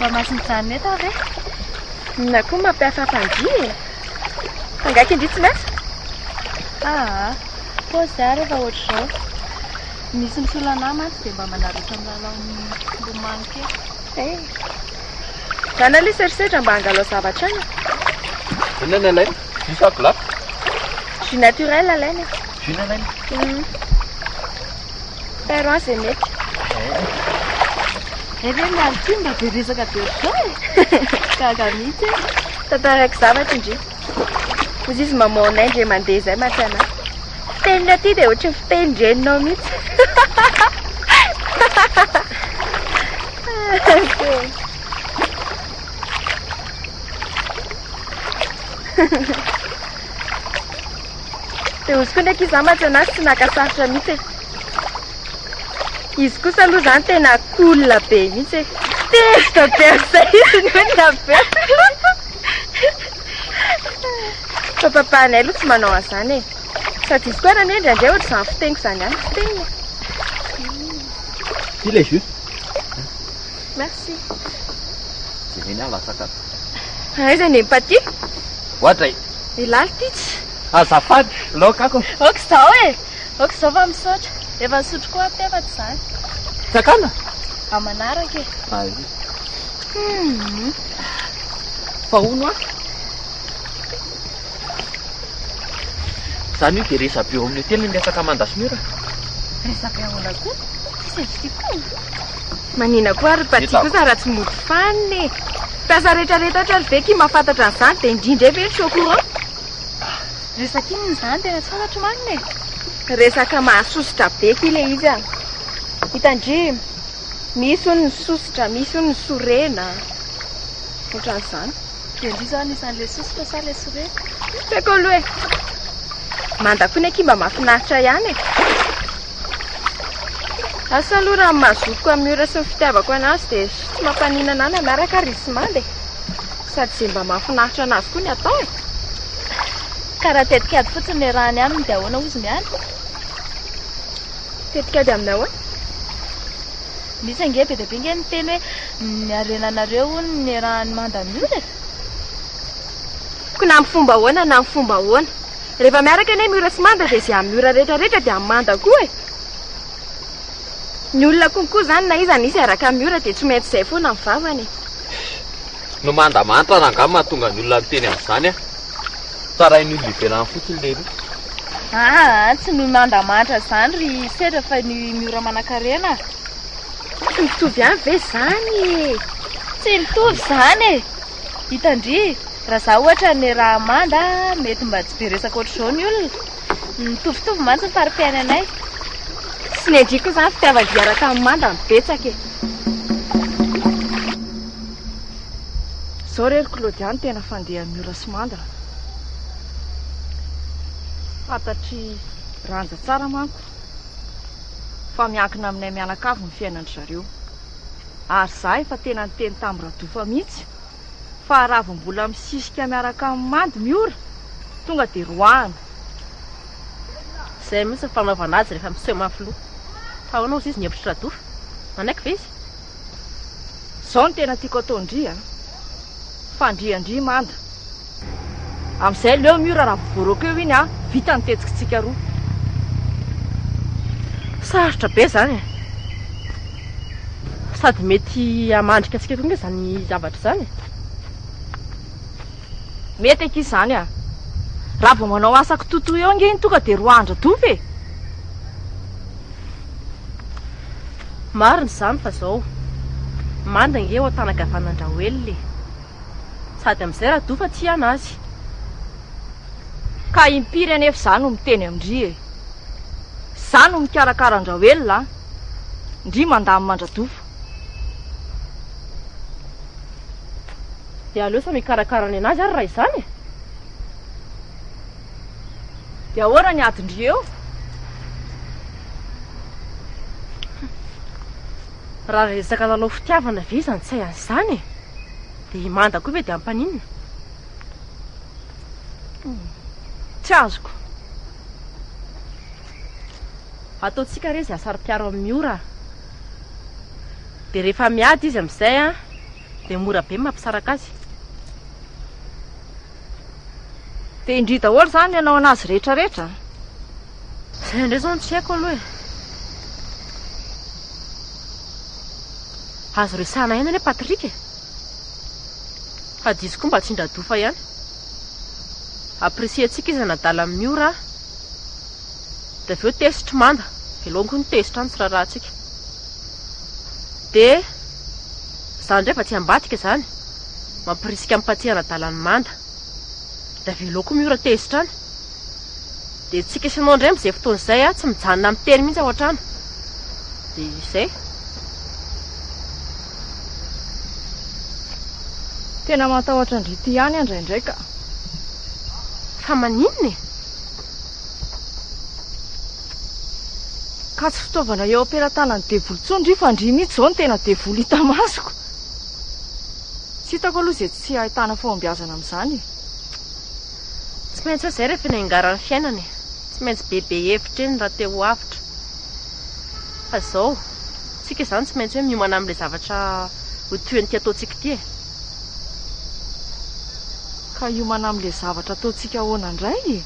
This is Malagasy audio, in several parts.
Mba mahazo mijanona eto aho ve? Inona koa mampihafahafa an-dry e? Fa angaha kindry tsy miasa? Aa, pause aho rehefa ohatr'izao. Misy misolo anà mantsy dia mba manararaotra milalao milomano kely. Eh. Zany aloha serisetra mba angalao zavatra any e. Inona ny alaina? Jus sa glace? Jus naturel alaina e. Jus ny alaina? Mm. Pero an izay mety. Hay ve mialy ty mba be resaka be ohatr'izao e? Gaga mihitsy e. Tantaraiko zavatra ndry. Hozy izy maman-nay ndre mandeha izay mantsy anah. Fiteniny aty dia ohatry ny fitenin-dreninao mihitsy. Dia hozy koa ny ankizy za mantsy anah tsy naka sarotra mihitsy e. Izy kosa aloha izany tena cool be mihitsy e. Tezitra be amin'izay izy nony avy eo. Fa papanay aloha tsy manao an'izany e. Sady izy koa ary anie indraindray ohatr'izany fiteniko izany ihany ny fiteniny e. Ity ilay jus. Merci. Jereny aho latsaka. Aiza ny empathie? Oadray. Elah ry titsy. Azafady, laoka ako. Ok izao e! Ok izao fa misaotra. Efa nisotro koa aho teo fa tsy izany. Sakana? Amin'ny manaraka e. Ay. Fa hono an. Izany io dia resabe eo amin'ny hotely ny resaka manda sy mur. Resabe ahoana koa? Tsisy azy ity koa. Manina koa ary Paty kosa raha tsy mody fanina e. Mpiasa rehetrarehetra ohatra ry ve ki mahafantatra an'izany dia indrindra ve tsy au courant? Resaka inona izany tena tsy fantatro marina e. Resaka mahasosotra be ki ilay izy a. Hitan-dry, misy hono ny sosotra, misy hono ny sorena. Ohatran'izany. Dia ndry izao anisan'ilay sosotra sa ilay sorena? Tsy haiko aloha e. Manda koa ny akia mba mahafinaritra ihany e. Asa aloha raha ny maha-zokiko an'i Miora sy ny fitiavako anazy dia tsy mampaninona ahy na miaraka ary izy sy Manda e. Sady izay mba mahafinaritra anazy koa ny atao e. Ka raha tetikady fotsiny no iarahany aminy dia ahoana hozy mialy? Tetikady amin'ny ahoana? Misy ange be dia be ange miteny hoe ny harenanareo hono no niarahan'i Manda Miora e. Ko na amin'ny fomba ahoana na amin'ny fomba ahoana. Rehefa miaraka anie Miora sy Manda dia izay amin'ny Miora rehetra rehetra dia amin'ny Manda koa e. Ny olona konko izany na iza na iza hiaraka amin'ny Miora dia tsy maintsy izay foana ny vavany e. No manda mantra rangahy mahatonga ny olona miteny an'izany a. Tarain'ny olona ivelany fotsiny leroa. Aa tsy ny manda mantra izany ry Sedra fa ny Miora manankarena. Tsy mitovy ihany ve izany e? Tsy mitovy izany e! Hitan-dry, raha za ohatra niaraha manda mety mba tsy be resaka ohatr'izao ny olona. Mitovitovy mantsy ny fari-piainanay. Sy ny an-dry koa izany fitiavan-dry hiaraka amin'ny manda no betsaka e! Zao re ry Claudia no tena fandehan'i Miora sy Manda. Fantatr'i Ranja tsara manko fa miankina aminay mianakavy ny fiainan-dry zareo. Ary za efa tena niteny tamin'i Radofa mihitsy fa raha vao mbola misisika miaraka amin'i Manda Miora tonga dia roahina. Izay mihitsy ny fanaovana azy rehefa miseho mafy loha. Fa ahoana hozy izy ny hevitr'i Radofa? Manaiky ve izy? Zao no tena tiako atao ndry a! Fandrian-dry manda. Amin'izay leo Miora raha vao voaroaka eo iny a, vita ny tetikitsika roa. Sarotra be izany e! Sady mety hamandrika antsika koa ange izany zavatra izany e! Mety akia izany a! Raha vao manao asa kitotoa eo ange iny tonga dia roahan-dRadofa e! Marina izany fa zao, manda ange eo an-tanankavanandrahoelina e! Sady amin'izay Radofa tia anazy. Ka impiry anefa izaho no miteny amin-dry e! Izaho no mikarakara an-dRaoelina a! Ndry mandamina an-dRadofa. Dia aleo samy hikarakara ny anazy ary raha izany e! Dia ahoana ny adin-dry eo? Raha resaka lalao fitiavana ve izany tsy hay an'izany e? Dia i Manda koa ve dia hampaninona? Tsy azoko. Ataontsika re izay hahasaro-piaro amin'i Miora a! Dia rehefa miady izy amin'izay an! Dia mora be ny mampisaraka azy. Dia indry daholo izany ny hanao anazy rehetra rehetra a! Izay indray izao no tsy haiko aloha e! Azo resahana ihany anie Patrick e! Fa diso koa mba tsindra-dofa ihany. Apprécier-tsika izy hanadala an'i Miora a! Dia avy eo tezitry manda. Velomiko ny tezitra any tsy raharahantsika. Dia za indray fa tsy ambadika izany. Mampirisika an'i Patsy hanadala an'i Manda. Dia avelao koa Miora tezitra any. Dia tsika sy ianao indray amin'izay fotoana izay tsy mijanona miteny mihitsy ao an-trano. Dia izay. Tena matahotra an-dry ity ihany aho indraindray ka. Fa maninona e? Ka tsy fitaovana eo am-pelatanan'ny devoly intsony ry fa ndry mihitsy izao no tena devoly hita masoko. Tsy hitako aloha izay tsy ahitana fahombiazana amin'izany e. Tsy maintsy hoe izay rehefa eny angaran'ny fiainana e. Tsy maintsy bebe hevitra eny raha te ho avotra. Fa izao, tsika izany tsy maintsy hoe miomana amin'ilay zavatra ho tohin'ity ataontsika ity e. Ka hiomana amin'ilay zavatra ataontsika ahoana indray e?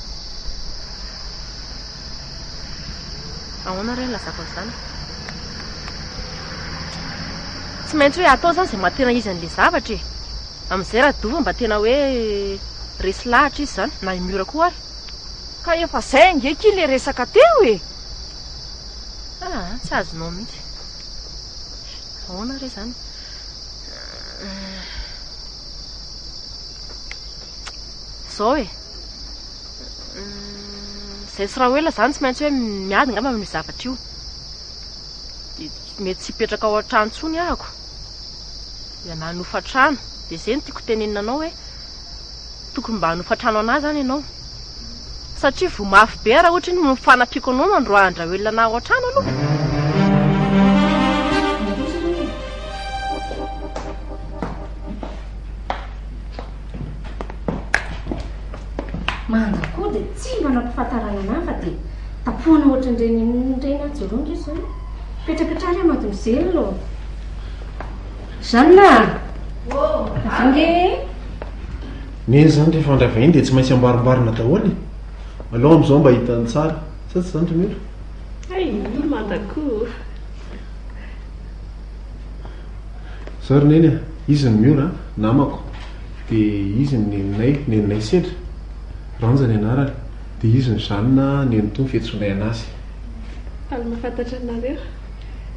Ahoana re ny lazako an'izany? Tsy maintsy hoe atao izany izay maha tena izy an'ilay zavatra e! Amin'izay Radova mba tena hoe resy lahatra izy izany, na i Miora koa ary. Ka efa izay ange akia ilay resaka teo e! Aa, tsy azonao mihitsy. Ahoana re izany? Izao e! Izay sy Raoela izany tsy maintsy hoe miady angamba amin'io zavatra io. Dia mety tsy hipetraka ao an-trano intsony ahako. Dia manofa trano. Dia izay no tiako tenenina anao hoe tokony mba hanofa trano an'ahy izany ianao. Satria voa mafy be raha ohatra iny fanampiako anao no androahan-dRaoelina anah ao an-trano aloha. Manda koa dia tsy mba nampifantarana anah fa dia tapohana ohatran'ireny inona ireny aho jereo ndry izao. Mipetrapetraha re mademoiselle ô. Jeanne a! Avia nge e! Neny izany rehefa handray vahiny dia tsy maintsy amboarimboarina daholo e! Aleo amin'izao mba hitany tsara. Sa tsy izany ry Mira? Hay, manda koa. Zao ry Neny a! Izy ny Miora a! Namako. Dia izy ny neninay, neninay Sedra. Ranja ny anarany. Dia izy ny Jeanne, nenitoa ny fiantsoanay anazy. Faly mahafantatra anareo.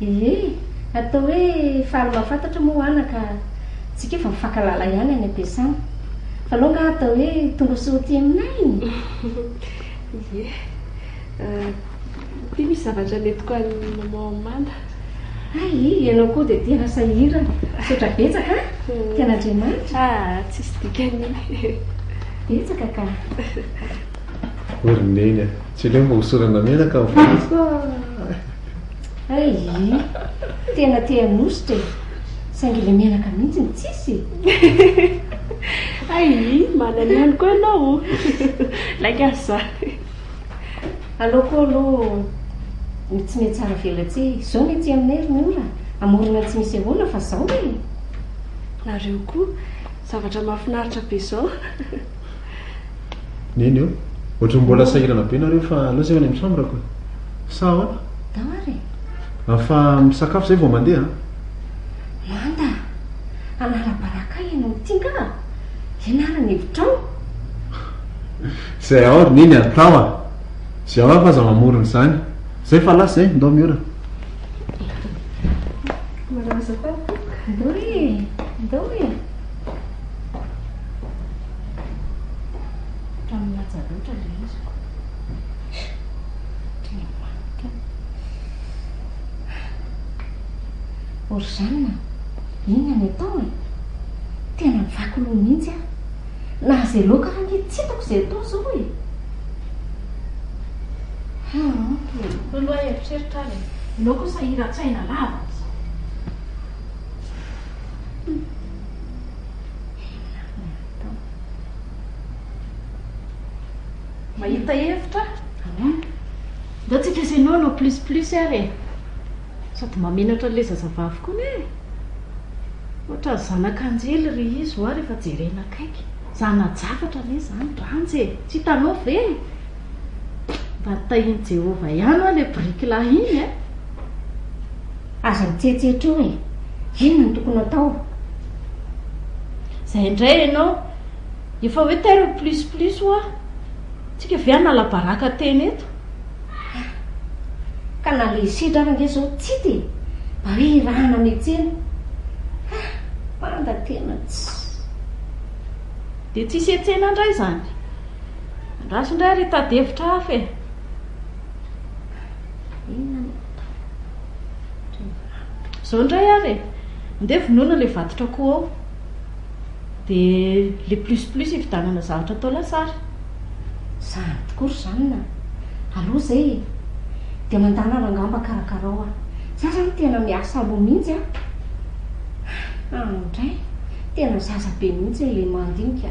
Ie, atao hoe faly mahafantatra moa anaka, tsika efa mifankahalala ihany any am-piasana. Fa aleo angaha atao hoe tonga soa aty aminay? Ie. Ity misy zavatra nentiko an'i maman Amanda. Hay, ianao koa dia tena sahirana. Misaotra betsaka an! Tena Andriamanitra. Ah, tsisy dikany iny. Betsaka ka. O ry Neny a! Tsy aleo mba hosorana menaka ny volo sa? Hay, tena te hanositra e! Saingy ilay menaka mihitsy no tsisy e! Hay, manana ihany koa ianao. Lainga aza izany. Aleoko aloha ny tsy mihatsara velatsihy. Izao ny aty aminay ry Miora, hamorona tsy misy ahoana fa zao e! Nareo koa, zavatra mahafinaritra be izao. Neny ô, ohatran'ny mbola sahirana be nareo fa aleo zay ho any amin'ny chambre-ko e! Sa ahoana? Ndao ary e! Fa misakafo zay vao mandeha an! Manda a! Hanala baraka ahy ianao ity nga? Ianara ny hevitrao? Zay ao ry Neny atao a! Zay ao fa aza mamorona izany. Zay fa lasa zay, ndao Miora. Manao azafady tompoko. Ndao re e! Ndao e! Ohatran'ny mihaja loatra ilay izy ko. Tena maty aho. Ô ry Jeanne a! Inona ny atao e? Tena mivaky loha mihitsy aho. Na izay laoka ary ange tsy hitako izay atao izao e! Haa. Toloha eritreritra ary e! Ianao koa sahiran-tsaina lava. Inona ary ny atao? Mahita hevitra aho. Ahoana? Ndao tsika sy ianao hanao plus plus ary e! Sady mahamenatra an'ilay zazavavy koa anie e! Ohatran'ny zanak'anjely ry izy hoa rehefa jerena akaiky. Zana-javatra anie izany Ranja e! Tsy hitanao ve e? Mba notahian'i Jehovah ihany hoa ilay biriky lahy iny e! Aza mitsetsetra eo e! Inona no tokony hatao? Izay indray ianao! Efa hoe tairo ny plus plus hoa! Tsika ve hanala baraka tena eto? Ah! Ka na le hisedra ary ange zao tsy hita e! Mba hoe irahana miantsena. Ah! Manda tena tsy. Dia tsisy hiantsena indray izany? Andraso indray ary hitady hevitra hafa e! Inona no atao? Izao indray ary e! Andeha vonoina ilay vatotr'akoho ao. Dia le plus plus hividianana zavatra atao lasary. Zany tokoa ry Jeanne a! Alou zay e! Dia mandana rangaha mba karakarao aho. Za zany tena miasa aloha mihitsy a! Ah ndray! Tena zaza be mihitsy le mandinika.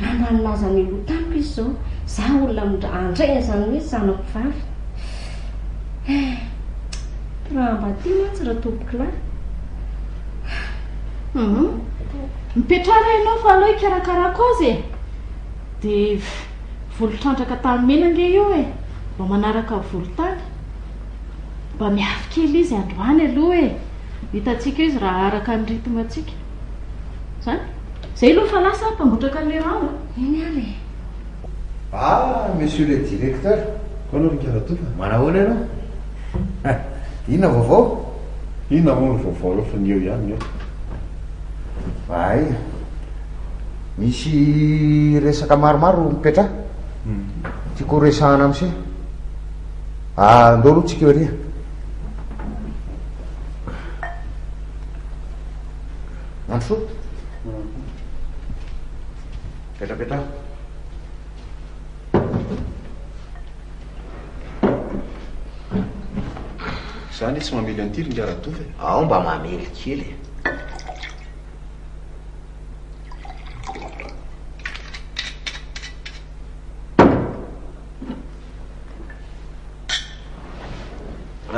Raha mba nilaza mialoha tamiko izy zao, za olona handray an'izany mihitsy zanako vavy. Eh! Raha mba tia mantsy ratompokolahy. Hum. Mipetraha re ianao fa aleo hikarakarako azy e. Dia volo trandraka tany mena ange io e. Mba manaraka ny volontany. Mba miafy kely izy androany aloha e. Hitantsika eo izy raha araka ny rythme antsika. Zany? Zay aloha fa lasa aho mpangotraka an'ilay rano a. Eny ary e. Ah, monsieur le directeur. Ahoana ry Ingahy-Ratofa? Manahoana ianao? Inona vaovao? Inona moa no vaovao eo fa ny eo ihany ny eo. Hay, misy resaka maromaro mipetraha. Tiako ho resahana amin'se. Ah, ndao aloha tsika eo ary. Mandrosoa. Petrapetraha. Za anie tsy mamely an'ity ry ingahy Ratofa e. Ao mba mamely kely e.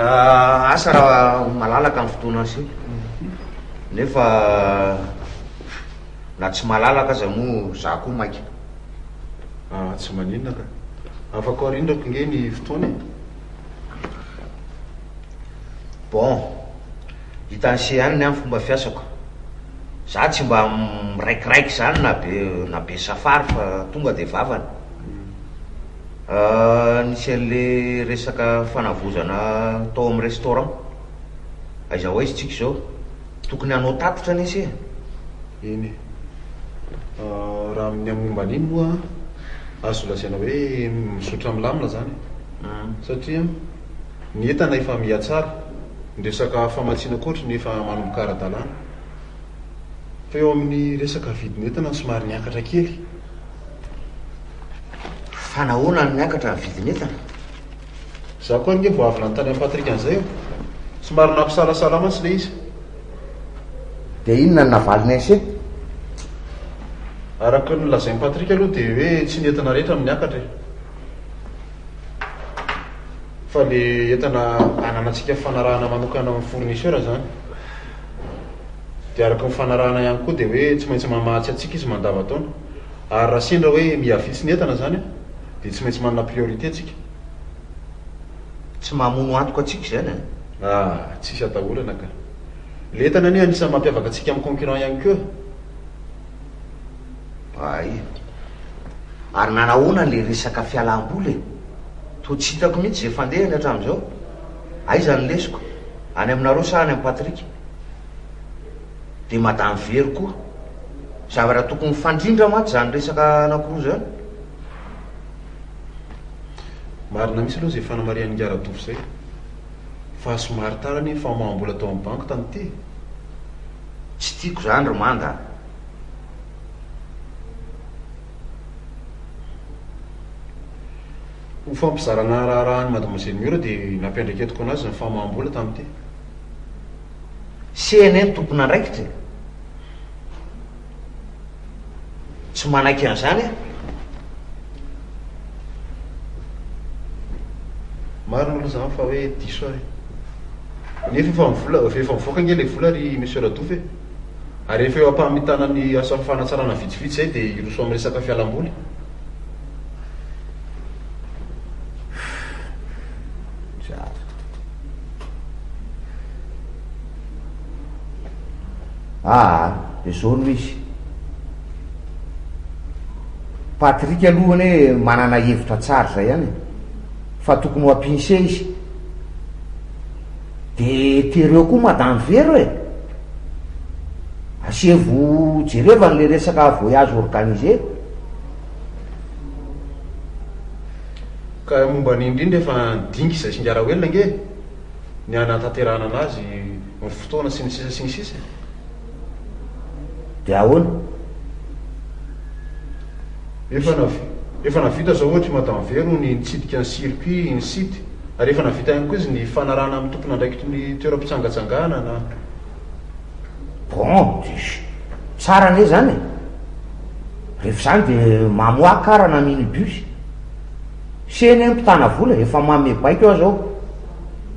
Ah, asa raha malalaka ny fotoana sy nefa na tsy malalaka aza moa za koa maika. Ah, tsy maninona ka. Afaka arindrako nge ny fotoana e. Bon, hitan'i se ihany ny ahy ny fomba fiasako. Za tsy mba miraikiraiky zany na be na be safary fa tonga de vavany. Ah, nisy an'le resaka fanavozana tao amin'ny restaurant. Aiza ho aiza tsika izao? Tokony hanao tatitra anie se e. Eny e. Raha amin'ny momba an'iny moa, azo lazaina hoe mizotra milamina izany e. Satria ny entana efa mihatsara, ny resaka famatsiana koa ohatry ny efa manomboka ara-dalàna. Fa eo amin'ny resaka vidin'entana no somary niakatra kely. Fa nahoana no niakatra ny vidin'entana? Za koa ange vao avy nanontany an'i Patrick an'izay io. Somary nampisalasala mantsy ilay izy. Dia inona no navalin'i Ainse? Araka ny nolazain'i Patrick aloha dia hoe tsy ny entana rehetra no niakatra e. Fa le entana ananantsika fifanarahana manokana amin'ny fournisseur izany. Dia araka ny fifanarahana ihany koa dia hoe tsy maintsy mamatsy antsika izy mandavantaona. Ary raha sendra hoe mihavitsy ny entana izany dia tsy maintsy manana priorité tsika. Tsy mamono antoka antsika izany an! Ah, tsisy atahorana ka. Le entana anie anisan'ny mampiavaka antsika amin'ny concurrent ihany koa e. Hay. Ary nanahoana le resaka fialam-bola e? Toa tsy hitako mihitsy izay fandehany hatramin'izao. Aiza ny lesoko? Any aminareo sa any amin'i Patrick? Dia Madame Vero koa. Zavatra tokony mifandrindra mantsy izany resaka anankiroa izany. Marina mihitsy aloha izay fanamarihan'ingahy Ratovo izay. Fa somary tara anie ny famoaham-bola tao amin'ny banky tamin'ity e. Tsy tiako izany ry Manda a. Ho fampizarana raharaha an'i Mademoiselle Miora dia nampiandraiketiko anazy ny famoaham-bola tamin'ity. Se anie ny tompon'andraikitra e. Tsy manaiky an'izany aho. Marina aloha izany fa hoe diso aho e. Nefa efa mivola, efa mivoaka ange ilay vola ry Monsieur Radofy e! Ary efa eo am-pamitana ny asa fanatsarana vitsivitsy izay dia hiroso amin'ny resaka fialam-boly. Aa, dia izao no izy. Patrick aloha anie manana hevitra tsara izay ihany e. Fa tokony ho ampian'se izy. De tereo koa madame Vero e! Asevo jerevany le resaka voyage organisé. Ka momba an'iny indrindra efa nidinga izay sy Ingarawelina ange e! Ny hanatanterahana anazy, ny fotoana sy ny sisa sy ny sisa e! De ahoana? Efa efa navita zao ohatra i Madame Vero ny nitsidika ny circuit, ny site, ary efa navita ihany koa izy ny hifanarahana amin'ny tompon'andraikitry ny toeram-pitsangatsanganana. Bon, dia tsara anie zany e! Rehefa izany dia mamoaha car na minibus. Se anie mpitana vola e, efa manome baiko aho zao.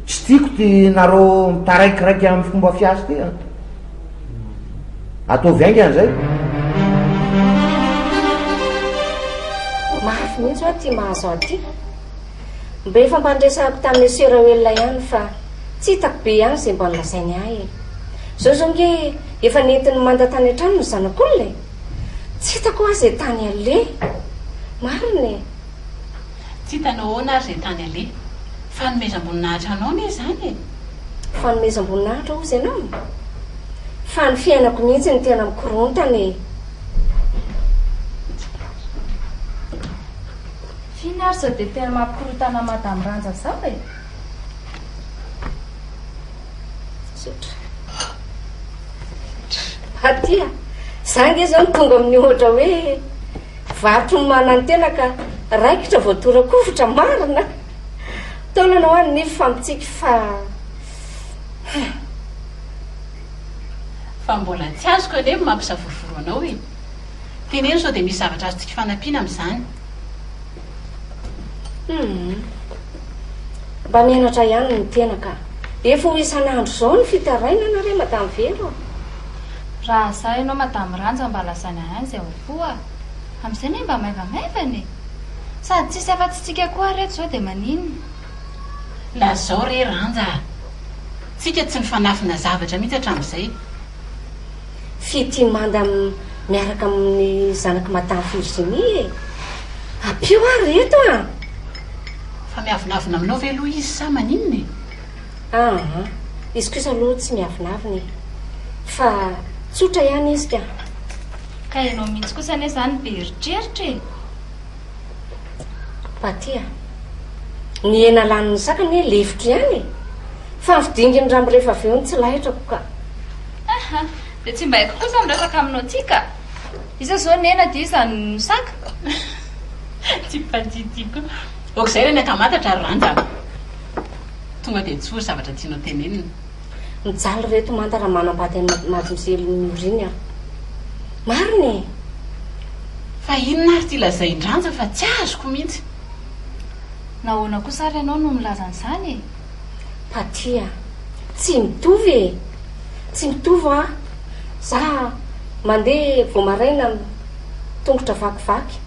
Tsy tiako ty nareo mitaraikiraiky amin'ny fomba fiasa ty an. Ataovy haingana izay. Mafy mihitsy hoa ty mahazo ahy ty. Mba efa mba niresahako tamin'i Monsieur Raoelina ihany fa tsy hitako be ihany izay mba nolazainy ahy e. Zao zao nge efa nentin'i Manda tany an-trano ny zanak'olona e. Tsy hitako hoa izay tany aleha. Marina e. Tsy hitanao ahoana ary izay tany aleha. Fanomezam-boninahitra anao anie izany e! Fanomezam-boninahitra hozy ianao? Fa ny fiainako mihitsy no tena mikorontana e! F'inona ary izao dia tena mampikorontana Madame Ranja izao e? Tsotra. Aty a! Za nge zao no tonga amin'ny ohatra hoe Vato ny manantena ka raikitra vao tora-kovitra marina! Taolana hoa ny nify fa mitsiky fa hein. Fa mbola tsy azoko anie ny mampisavorovoro anao e! Teneno sao dia misy zavatra azontsika ifanampiana amin'izany. Humm. Mba menatra ihany ny tena ka. Efa ho isan'andro izao ny fitarainana re Madame Vero a! Raha za ianao Madame Ranja mba lazaina ihany izay ao am-po a! Amin'izay anie mba maivamaivana e! Sady tsisy afa-tsy tsika koa ary eto izao dia maninona? Lazao re Ranja a! Tsika tsy nifanafina zavatra mihitsy hatramin'izay. Fitia manda miaraka amin'ny zanak'i Madame Virginie e! Ampio aho ry reto a! Fa miavonavona aminao ve aloha izy sa maninona e? Aa, izy kosa aloha tsy miavonavona e! Fa tsotra ihany izy ka! Ka ianao mihitsy kosa anie izany be eritreritra e! Paty a! Ny hena lanin'ny saka anie lefitro ihany e! Fa ny fidingin'ny rambo rehefa avy eo no tsy lahitrako ka! Aha! Dia tsy mba haiko kosa miresaka aminao ity ka! Iza izao ny hena dia iza no saka? Tsy Patty koa. Ok izay re ny ankamantatra ry Ranja a! Tonga dia tsory zavatra tianao tenenina. Mijaly reto manta raha manambady an'i mademoiselle Norine aho. Marina e! Fa inona ary ity lazain-dRanja fa tsy azoko mihitsy. Nahoana kosa ary ianao no milaza an'izany e? Patty a! Tsy mitovy e! Tsy mitovy hoa! Za mandeha vao maraina tongotra vakivaky.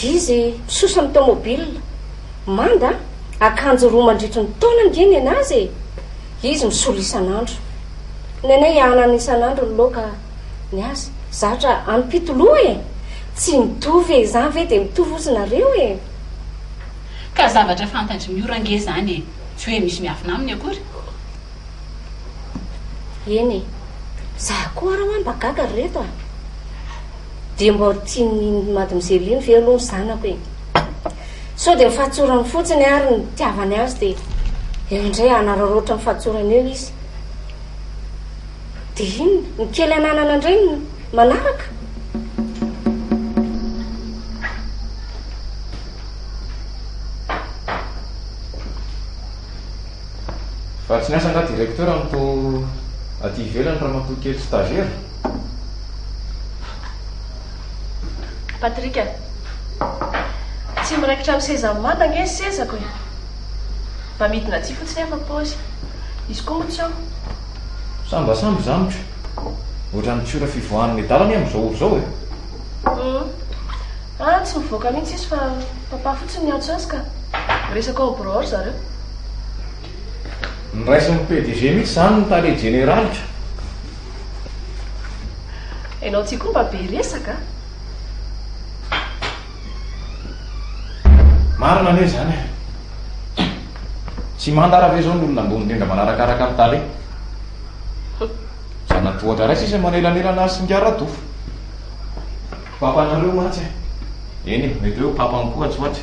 Izy misosa amin'ny tomobile. Manda akanjo roa mandritry ny taona ange nenazy e! Izy misolo isan'andro. Nenay anana isan'andro ny laoka ny azy. Zatra ampito loha e! Tsy mitovy e! Izany ve dia mitovy ozy nareo e! Ka zavatra fantatry Miora ange izany e! Tsy hoe misy miafina aminy akory. Eny e! Za koa ara hoa mba gaga ry reto a! Dia mba ho tian'iny mademoiselle iny ve aloha ny zanako e? Sao dia ny fahatsorany fotsiny ary ny nitiavany azy dia eo indray hanararaotra ny fahatsorany eo izy. Dia inona? Ny kely ananana indray no manaraka? Fa tsy niasa angaha directeur no to aty ivelany ramatoa kely stagiaire? Patrick a! Tsy miraikitra amin'ny sezan'i Manda ange ny sezako e! Mba midina aty fotsiny aho fa paozy. Izy koa moa tsy ao. Sambasambo izany ko. Ohatran'ny tsy ora fivoahan'ny nedala anie amin'izao ora izao e. Hum. Ah, tsy mivoaka mihitsy izy fa papa fotsiny niantso azy ka. Miresaka ao birao ao ry zareo. Noraisin'ny PDG mihitsy izany ny tale jeneraly ka. Ianao ity koa mba be resaka a. Marina anie izany e. Tsy manda ara ve izao ny olona ambony indrindra manarakaraka ny tale? Zana-tohatra iray sisa manelanelana azy sy ingahy Radofa. Papanareo mantsy e. Eny e, mety hoe ho papany koa atsy ho atsy.